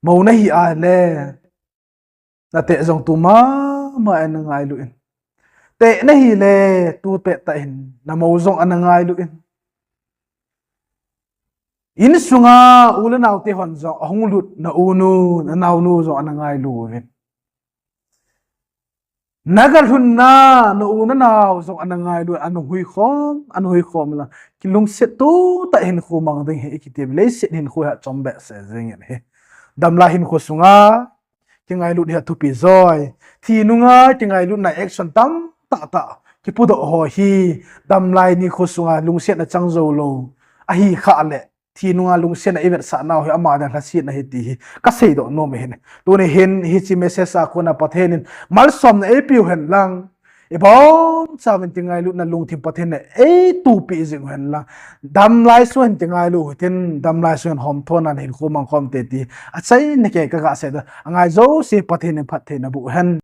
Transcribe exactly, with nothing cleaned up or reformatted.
Mou nahi a le, nateh jong tu mama in nangailu in. Teh nahi le, tu teh tah in, namou jong ana ngailu in. Insunga u le nao te hon jong ahung lut, na u nu, na nao nu jong ana ngailu uvin. Naga lhunna, na u na nao jong ana ngailu, ana huikhom, ana huikhom la. Kilungset tu tah hinkho mang ding hi, ikiti leiset hinkho hi achom behseh jing in hi. Damlai hinkho sunga, kingailut hi athupi joi. Thi nunga, kingailutna action tamtah tah, kipudoh ho hi. Damlai nikho sunga, lungsetna chang jou lou. Ahi kha le. Thi nunga lungsetna i vetsah nau hi ama dan lhasetna hi ti hi kasei doh nom ahin. Tuni hin hiche message a kona Pathen in malsomna eipiu hen lang, ibon chauvin kingailutna lungthim Pathen in eitohpi jing hen lang, damlai sung hin kingailu hitin, damlai sung hin homthona hin khomang khom te ti achaina kei kaga sei doh. Angai jouse Pathen in phattheina boh hen.